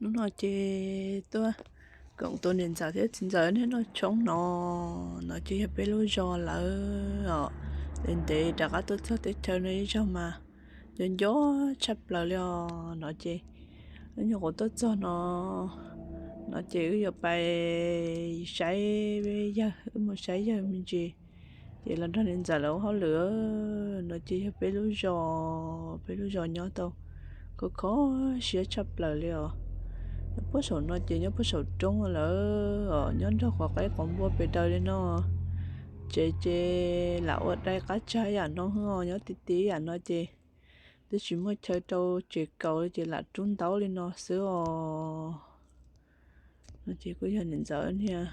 Hnub no ces tuaj koom tus niam ntxawm thiab txiv ntxawm neb noj tshoob no. No ces yog peb lub zos lawm os. Ntev ntev rov qab tuaj txog teb chaws no ib zaug mas nco nco tshaj plaws li os. No ces wb nyuam qhuav tuaj txog no, no ces wb yuav pais saib yawg, wb mus saib yawg me ntsis, ces los nrog niam ntxawm lawv ua hauj lwm. No ces yog peb lub zos, peb lub zos nyob tau kho kho siab tshaj plaws li os. Nyob puag saum no ces nyob puag saum roob lawm os, nyob nrog qhov qaib qhov npua pes daws li no. Tsev ces lam ua dai qab tsag yam no hwb os, nyob ti ti yam no ces twb tsis muaj chaw rau tsev kaus li ces lam rub ntaub li no xwb os. No ces kuj yog niam ntxawm niag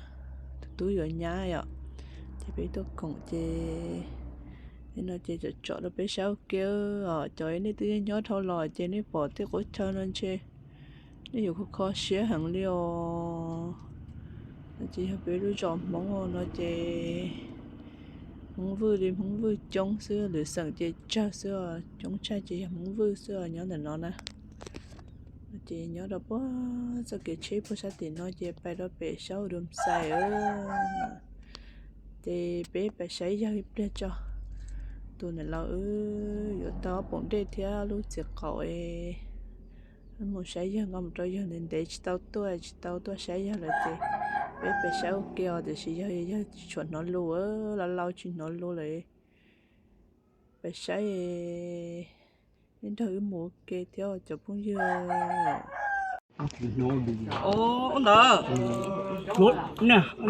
tus tub yuav nyab yom. Ces peb tuaj koom ces no ces tsom tsom rau peb saib ua ke os. Cov nej twb yeej nyob dhau los ces nej pom tej qub chaw no ntshe nej yuav kho kho siab heev li os. No ces yog peb lub zos Hmoob no ces Hmoob Vwj li Hmoob Vwj coob xwb, lwm xeem ces tsawg xwb, coob tshaj ces yog Hmoob Vwj xwb nyob ntawm no na. Ces nyob rau puag txoj kev tsheb puag sab tim no ces pais rau pem saib ua dua xais. Ces peb pais saib yawg ib pliag tso. Tus niam laus wb yuav tau ob poom dej thiab lub txiv qaum es mus saib yawg, nqa mus rau yawg ntev ntev tsis tau tuaj, tsis tau tuaj saib yawg lawm ces peb pais saib ua ke os. Tiam sis yawg, yawg tsis tshua hnov lus, laus laus tsis hnov lus lawm. Pais saib, nej nrog wb mus ua ke thiab cov phooj ywg. Ntawd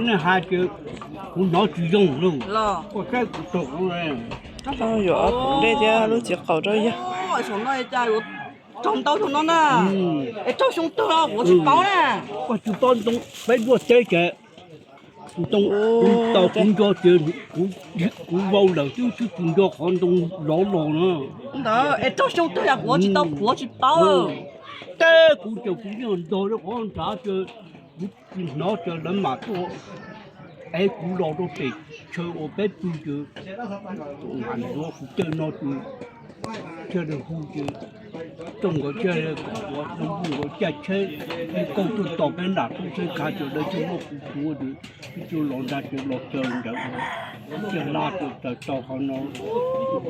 nej hais ces kuv hnov tsis zoo los koj saib kuv tau. Yuav ob poom dej thiab lub txiv qaum rau yawg. Saum no cas yuav raug ntau tug no na. Es raug xyoo twg los kuv tsis paub na. Koj tsis paub ntoo peb luaj teb ces ntoo kuv tau kuv nco ces kuv vau lawm twb tsis nco qhov ntoo lov los na. Ntawd es raug xyoo twg yog kuv tsis tau, kuv tsis paub. Teb kuv ces kuv yeej ntog rau qhov nrad ces kuv tsis hnov ces lawv mam tuaj ev kuv los rau pem chaw uas peb pw ces kuv tej no ces thiaj li hu ces Tooj nkawd thiaj li kom ua Tooj nkawd caij tsheb, kauj tuaj tos peb nram roob tsheb kav ces lawv thiaj muab kuv tsuav ces peb thiaj los nrad ces los caw ntawd, thiaj laj ces tawm tau qhov no.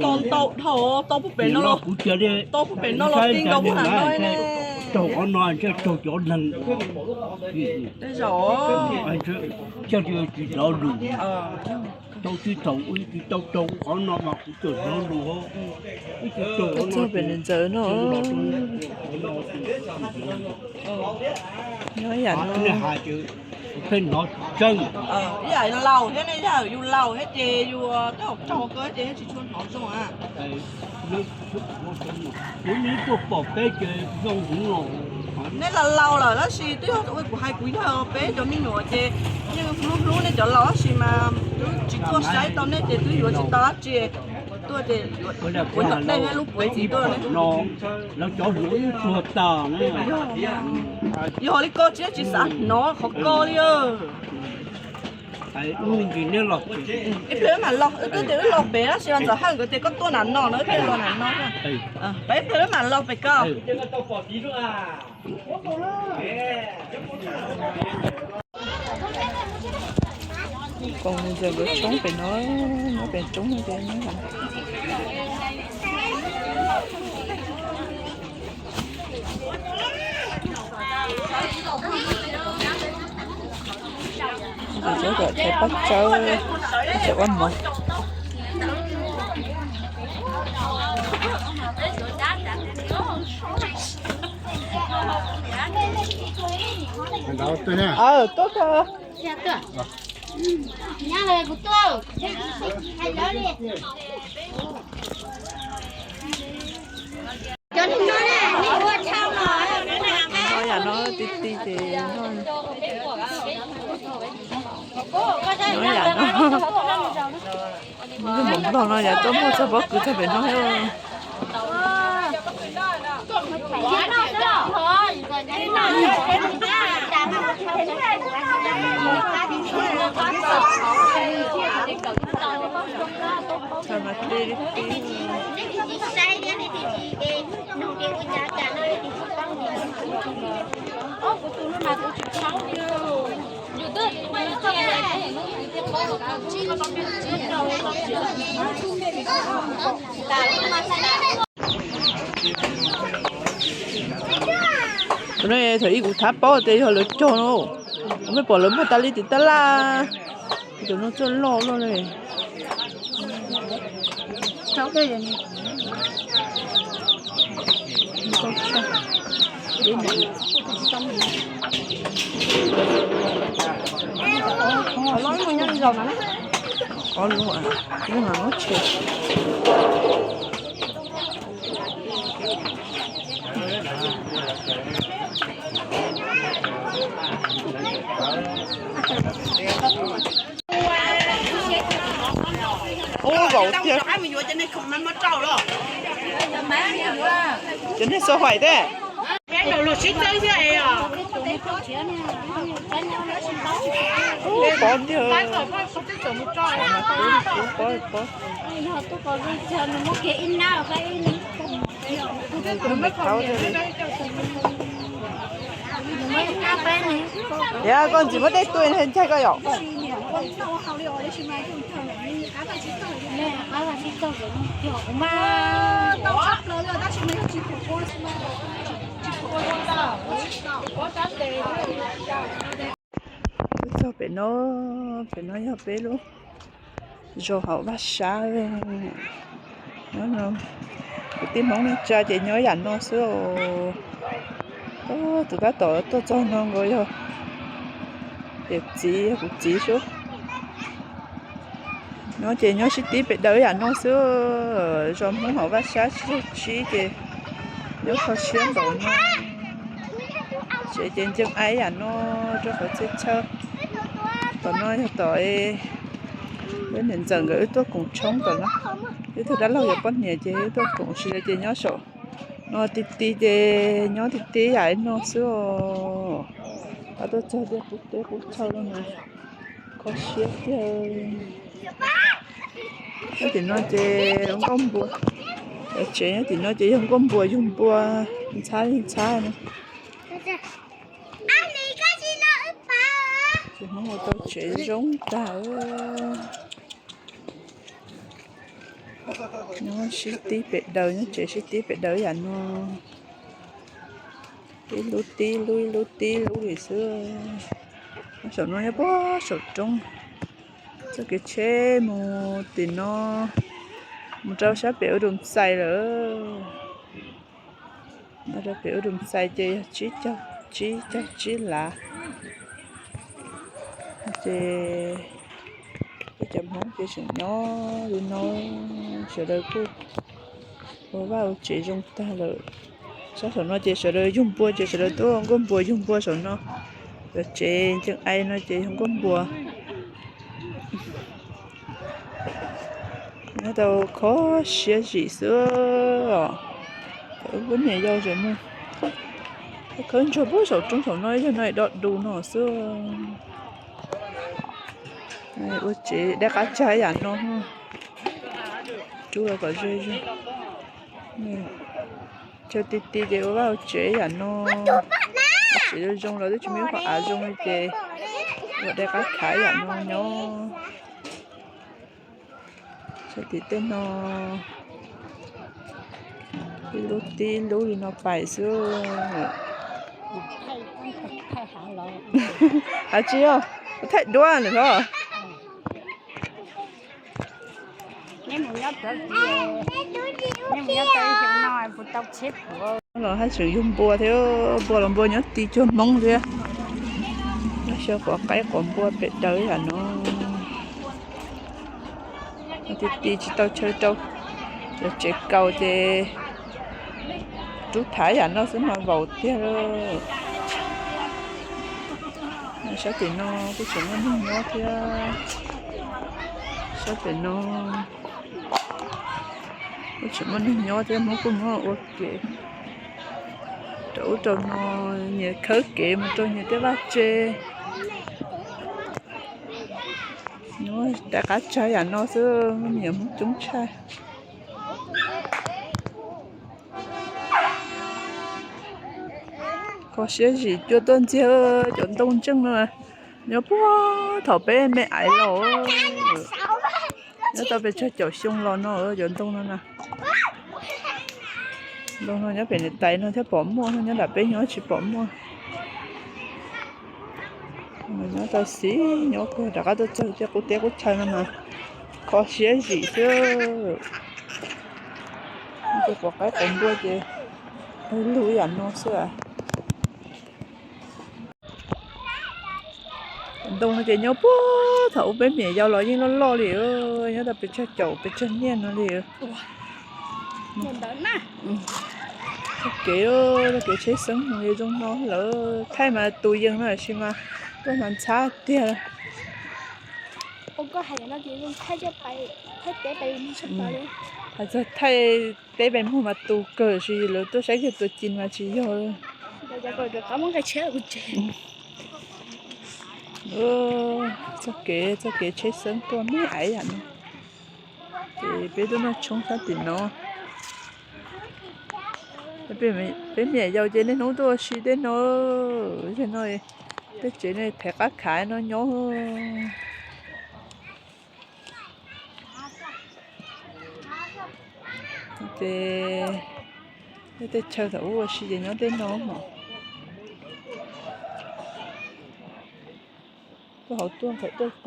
Tau ntau dhau, tau puag pem no los, kuv tias li, tau puag pem no los ti nkaus puag nram no. Raug qhov no thiaj raug cov neeg. Tej zaum thiaj li tsis hnov lus. Tau tsis thaum wb tsis tau raug qhov no mas kuv tseem hnov lus. Wb tsis raug qhov no, txog pem niam ntxawm no. Nyob yam no hais ces pheej hnov tseeb. Ib yam laus thiab ne, yog yus laus thiab ces yus tej zaum raug ko ces yeej tsis tshua hnov zoo. Kuv nim tuaj pom peb ces zoo heev los. Nej laus laus lawm tab sis twb yog ua kuv hais kuv yog peb cov me nyuam ces yeej hlub hlub nej cov laus tab sis mas twb tsis tuaj saib tau nej ces twb yuav tsis tau dab tsi. Tuaj ces yuav ua nyuam dej thiab lub puav txiv tuaj no. Lawv cov hluas wb tuag tas na. Yog li ko tsis, tsis xav hnov qhov ko li. Ib pliag wb mam los, wb twb tias wb los pem tab sis mas Ntxawm Hawj nkawd tias koj tuaj nram no no, wb thiaj los nram no. Peb ib pliag wb mam los pem ko. Koom ntxawm nkawd tshoob pem no, nyob pem roob no ces nyob. Ntxawm txhob kom thaiv paj tsawb, txhob ua mov. Tuaj kawg. Nyob yam no ti ti ces nyob yam no. Npog no yam tuaj muaj txog pob kws txog pem no thiab. Tus no thaum ub kuv thav paub tias yog lawv cog no, kuv pom lawv muag tas li tim tab laj, tus no txawj loj loj li. Ub, vauv tiag. Cov nej xua haim tej. Ub, pov tiag. Pov, pov. Yog koj ntxim muab dej tuaj ncaig koj yom. Wb txog pem no, pem no yog peb lub zos hauv Vaj Sab. Nyob no kuv tij Hmoob neej tsa ces nyob yam no xwb os. Tus tab tom tuaj txog no nkaus yog yawm txiv, yog kuv txiv xwb. Nyob ces nyob sib tib pem dawm yam no xwb. Zos Hmoob hauv Vaj Sab sib zog tsib ces nyob kho siab npaum no. Tsev ces ntseeg aib yam no rau qhov txhia chaw. Tom no yog tom wb niam ntxawm nkawd wb tuaj koom tshoob tom no. Wb tug dab laug yuav poj niam ces wb tuaj koom sib zog ces nyob saum no ti ti ces nyob ti ti yam no xwb os. Tuaj txog tiaj qub teb qub chaw no na, kho siab tiag. Nyob tim no ces nkauj npua, tsev nyob tim no ces yog nkauj npua yug npua, ntxhab li ntxhab no. Ces Hmoob ua tau tsev zoo tag. Nyob sib tib pem daws, nyob tsev sib tib pem daws yam no. Ib lub tib lub, ib lub tib lub li xwb. Saum no nyob puag saum roob. Txoj kev tsheb mus tim no, mus rau sab pem Ua Dum Xais lawm. Mus rau pem Ua Dum Xais ces yog tsib caug, tsib caug tsib lav. Ces peb cov Hmoob ces tseem nyob li no, sawv daws kuj ua vaj ua tsev zoo tag lawm. Sab saum no ces sawv daws yug npua ces sawv daws tuaj nkauj npua yug npua saum no. Cov tsev ntseeg ai no ces yog nkauj npua. Nyob tau kho siab zim xwb os. Wb poj niam yau tseem mus khawb ntsuag puag saum roob saum no, yog no do du no xwb. Ua tsev dai qab tsag yam no, rub los kom ze zog. Chaw ti ti ces ua vaj ua tsev yam no, tsev zoo zoo los twb tsis muaj ib qho av zoo li ces ua dai qab khav yam no nyob. Sab tim tej no ib lub tib lub li no pais xwb. Has tsis yog thaij duab lawm hlo. Los haj tseem yug npua thiab, npua los npua nyob ti cuag Hmoob thiab. Xyaw quav qaib quav npua pem daws yam no. Ti ti tsis tau chaw rau, cov tsev kaus ces rub thav yam no xwb mas vaus tiag lawm. Sab tim no kuj tseem muaj neeg nyob thiab. Sab tim no kuj tseem muaj neeg nyob thiab, Hmoob kuj muab ua kev rau ub rau no, nyias khawb kev mus rau nyias tej vaj tse. Dai qab tsag yam no xwb, nyias Hmoob coob tshaj. Kho Kho siab zim cua tuaj ntxiag, cov ntoo ntseej no nyob puag thaum peb me aiv los, nyob tau pes tsawg caum xyoo los no cov ntoo no na. Ntoo no nyob pem niam tais no thiaj pom muaj, nyob nram peb nyob tsis pom muaj. Nyob tau xis nyob rov qab tuaj txog tej qub teb qub chaw no mas kho siab zim xwb. Ces quav qaib quav npua ces pawg lug yam no xwb. Ntoo no ces nyob puag thaum ub peb me nyuam yaus los yeej loj loj li, nyob tau pes tsawg caum pes tsawg niaj no li. Txoj kev, txoj kev tsheb xeeb no zoo no lawm, thaij mas tus yees no tab sis mas tuaj mas ntxhab tiag. Hais txog thaij teb pais muag mas tus kawg, tab sis lawv tuaj saib kiag tua ci mas tsis yog. Txoj kev, txoj kev tsheb xeeb tuaj me aiv yam no. Ces peb tuaj noj tshoob sab tim no. Peb me nyuam yaus ces niaj hnub tuaj ua si tej no, tej no, tej tsev no thaiv qab khav no nyob. Ces tej chaw thaum ub ua si ces nyob tej no mog. Tuaj hauv tuaj ntxhais tuaj tag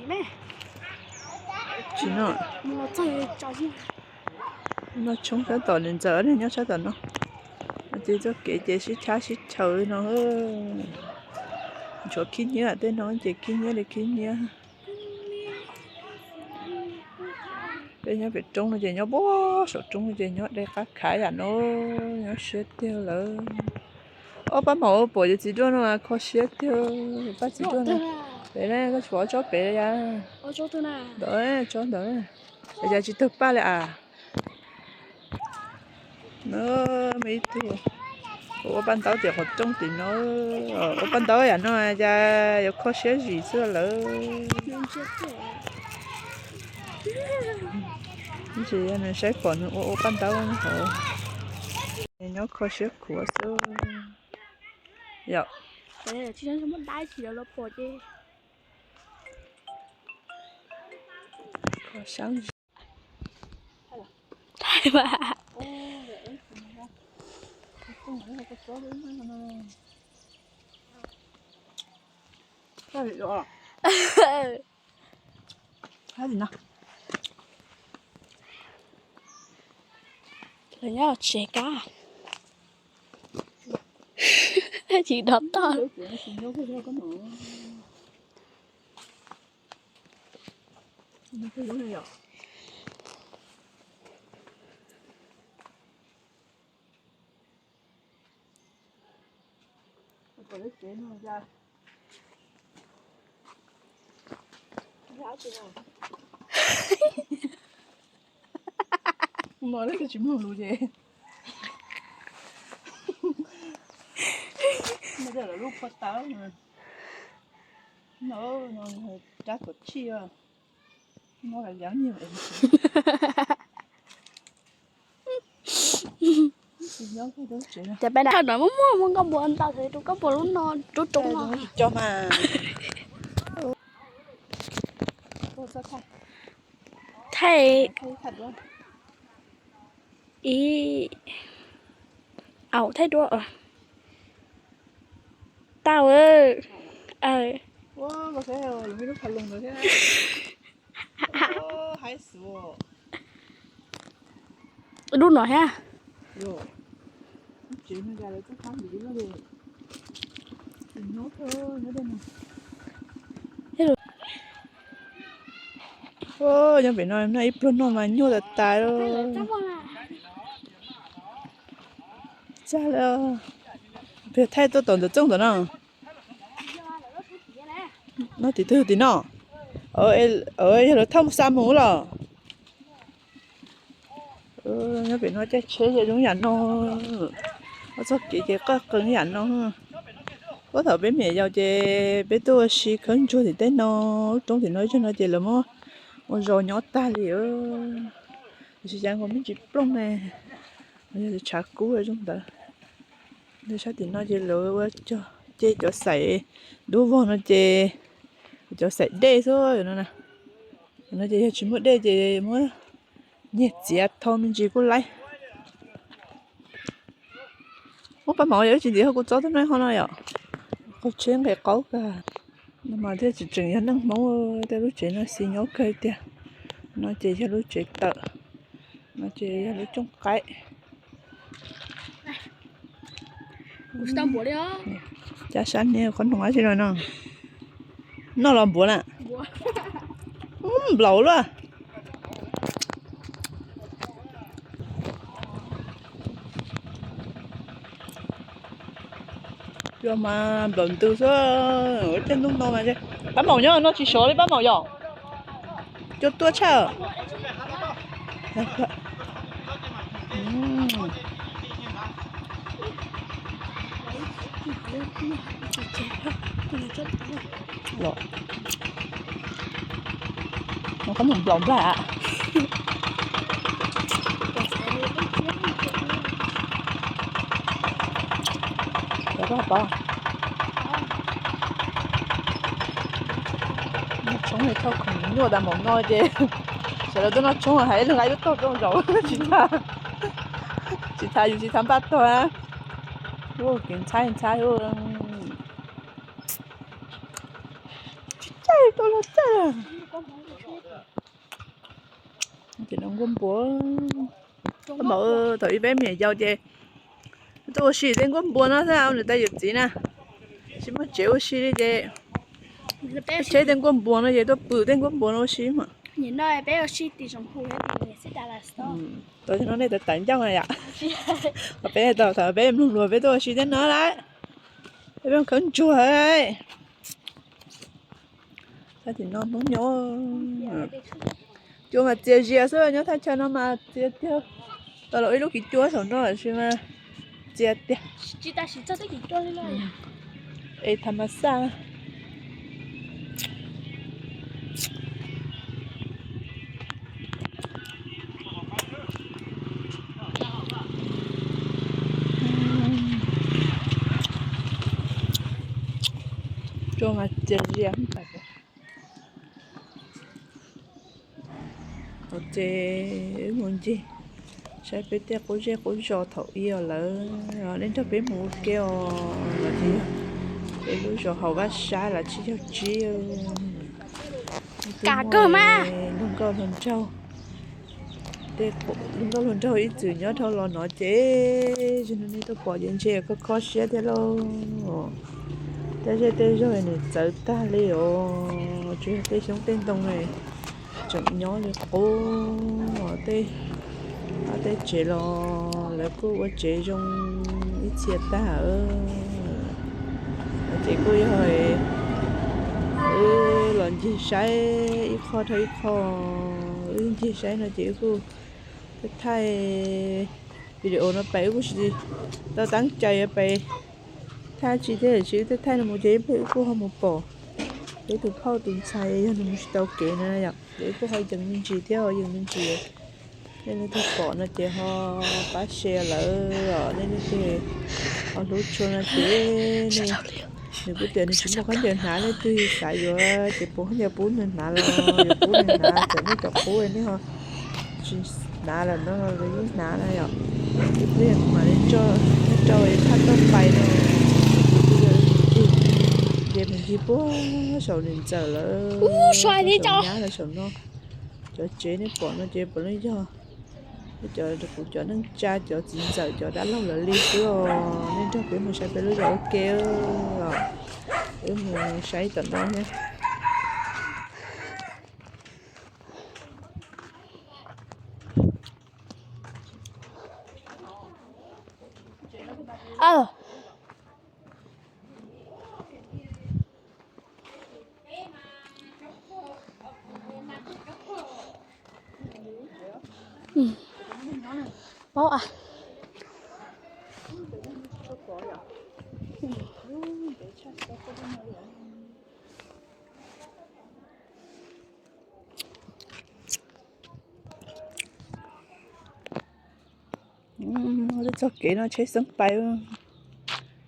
li. Tsis no, noj tshoob sab tom, niam ntxawm nyob sab tom no. Ces txoj kev ces sib chab sib chaws no. Tshuav khib nyiab tej no ces khib nyiab li khib nyiab. Peb nyob pem roob no ces nyob puag saum roob no ces nyob deb qab khav yam no, nyob siab tiag lawm. Ob pab maum pom cov txiv duaj no mas kho siab tiag, pab txiv duaj no. Pem ne koj tsis pom ob tsob pem li yam. Ntawd, tsob ntawd, cas tsis tawg paj li as. No, muaj ib tug ua paj ntaub tim qhov rooj tim no, ua paj ntaub yam no cas yuav kho siab zim xwb lawm. Tab sis nws saib pom nws ua ua paj ntaub hauv, nyob kho siab khuav xwb yom. Thaij mas. Lawv nyob tsev kab, tsis dov toj. No lawv tsis mloog lus ces no lawv lub phua tawb no, rab tuam tshij no, no lawv liab nyiag. Ces peb no muaj muaj muaj nkauj npua ntau, rau nkauj npua lub no rub roob no. Thaij, ib, au thaij duab. Tau. Dub no thiab. Nyob pem no noj ib pluag no mas nyuaj tas tas. Txaj li, peb thaij tuaj tom ntawm txooj ntawm no. No tim twg tim no? Yog lawv thauj xa mus los. Nyob pem no caij tsheb zoo yam no. Ua txoj kev ces qaj qees yam no. Ua thaum peb me nyuam yaus ces peb tuaj ua si khawb ntsuag tim tej no, lub roob tim no, ib zaug no ces lawv muab ua zos nyob tag li. Tiam sis cas nkaus me ntsis plooj ne, yog tshav kub zoo ntawd. Sab tim no ces lawv ua cog, ces cov xaim dub vog no ces cov xaim dej xwb no. No ces yog tsis muaj dej ces muab nyiag txiav thau me ntsis kuj laib. Ub, pab maum yog wb tsis ntim ho kuv txob tuaj no ho no yom. Qaug tsheb nqis qaub kawg. No mas thiaj tseem tseem yog neej Hmoob, tej lub tsev no xis nyob kawg tiag. No ces yog lub tsev tawm, no ces yog lub cooj qaib. Cas sab niag qhov noog dab tsi no no. Noj los npuav na. Nplaum luaj. Cua mas nplaum ntws xwb, tej ntuj no mas. Pab maum nyob no tsis sov li pab maum yom. Cua tuaj tshaj. Los, no koj mus nplaum nplaj. Noj tshoob li thauj khoom nyuaj tas npaum no ces sawv daws tuaj noj tshoob hais ib leeg nqa ib lub tog tuaj zaum tsis tas, tsis tas yus tsis tas npaj tog. Kev ntxhab ntxhab. Tsis caij tuaj los caij. Ces no nkuaj npua. Pab maum, thaum ub peb me nyuam yaus ces tuaj ua si tej nkuaj npua no xwb, nws tais yawm txiv na, tsis muaj tsev ua si li ces tsheb tej nkuaj npua no ces tuaj pw tej nkuaj npua no ua si mas. Tau no nej tawv tawv ncauj na yom. Peb tau thaum peb mloog luag peb tuaj ua si thiab no lawm. Peb khawb ntsuag. Thaj tim no hnub nyob, cua mas txias zias xwb, nyob thaj chaw no mas txias tiag. Tau los ib lub kiv cua saum no lawm sis mas txias tiag. Es thav mas xaj. Cua mas txias zias. Ces wb mus ncig saib peb tej qub zej qub zos thaum ub os lawv, nej nrog peb mus ua ke os. Los ces yog peb lub zos hauv Vaj Sab los tsis yog tsib. Nrog nkauj nrog nraug, tej nrog nkauj nrog nraug ib txwm nyob dhau los no ces zaum no nej tuaj pom ces ntshe kho kho siab thiab lauj. Tej zej tej zog nws txawv tag li os, tsuas yog tej xyoob tej ntoo tseem nyob li qub. Tej, tej tsev los lawv kuj ua tsev zoo ib txhia tag. Ces kuj yog wb los ncig saib ib qho dhau ib qho, wb ncig saib no ces wb kuj thaij video no pais, wb kuj tsis tau teeb cai pais thaij tsi thiab, tsis wb thaij no mus ces ib pliag wb kuj ho mus pom peb tus phauj tus ntxhais yog nws mus tsis tau kev na yom, ces wb kuj ho yees me ntsis thiab, yees me ntsis. Nej leej twg pom no ces ho pab share lawm os, nej leej twg ho hlub tshua no ces nws kuj tias nws tsis muaj khaub ncaws hnav, leej twg xav yuav ces puas khaub ncaws pub nws hnav los yuav pub nws hnav, txawm nej cov qub nej ho tsis hnav lawm no los yeej hnav na yom. Ib pliag kuv mam li rau thaj toj pais no, ces mus ncig puag saum niam ntxawm lawv, saum nyab lawv saum no. Cov tsev nej pom no ces puav leej yog cov, kuv cov neej tsa cov txiv ntxawm cov dab laug lawv li xwb os. Nej nrog peb mus saib peb lub zos ua ke os. Wb mus saib tom no thiab. Paub a. Txoj kev no tsheb xeeb pais,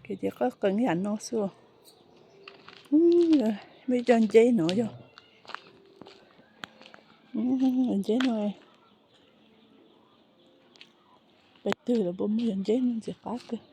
kev ces qab qees yam no xwb. Muaj ib co nceb no yog, nceb no, pais twg los puas muaj cov nceb no ntxim qab kawg.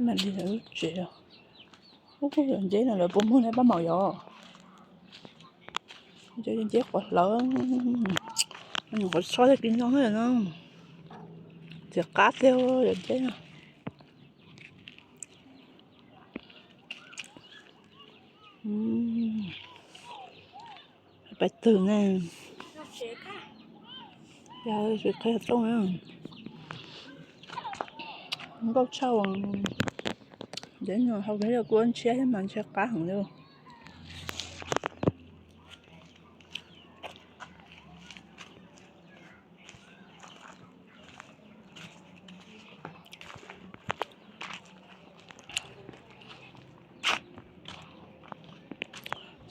Mam li lawv lub tsev os. Ub, cov nceb no lawv puas muag na Paj Maum yom? Cov nceb quav hlawv, nyuam qhuav tshuab tag kis no no, ntxim qab tiag cov nceb no. Pais twg ne? Yog tsis qhia rooj na. Nkauj tshaj, ntxim nyuag hau kiag kuj ntshiab thiab mas ntshiab qab heev li.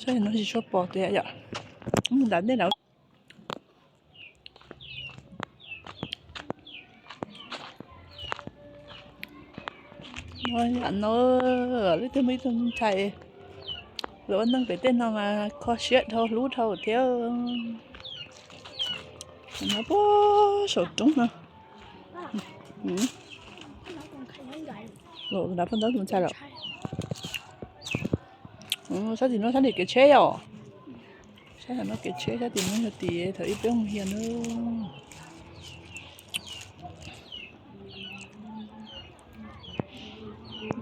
Saib no tsis tshua pom tiag yom. Mus nram ntej na. Yam no leej twg muaj ib tug ntxhais los ua neej pem tej no mas kho siab dhau hlub dhau thiab. No puag saum roob no. Los nrad poj ntaub tus ntxhais lawm. Sab tim no sab tim kev tsheb yom. Sab no kev tsheb, sab tim no yog tim thaum ub peb mus hias na.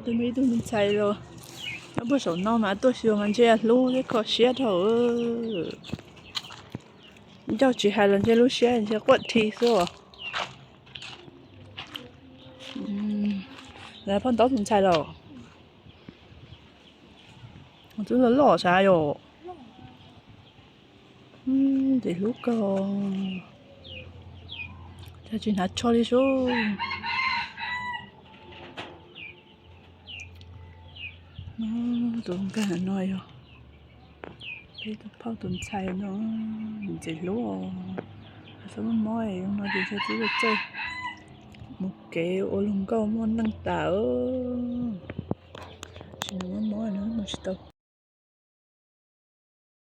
Twb muaj ib tug me ntxhais los nyob puag saum no mas tuaj xyuas mas ntshe hlub thiab kho siab dhau. Ncauj tsis hais los ntshe lub siab ntshe quaj dhi xwb os. Lawv poj ntaub tus ntxhais los. Twb loj loj sav yom. Ntxim hlub kawg. Cas tsis hnav tsho li sub. Tus nkag no yog peb tus phauj tus ntxhais no, ntxim hlub os. Txhob mob mob no ces txhob txwj txawj mus kev ua luag nkauj muaj neej tas. Tsis mob mob no mus tsis tau.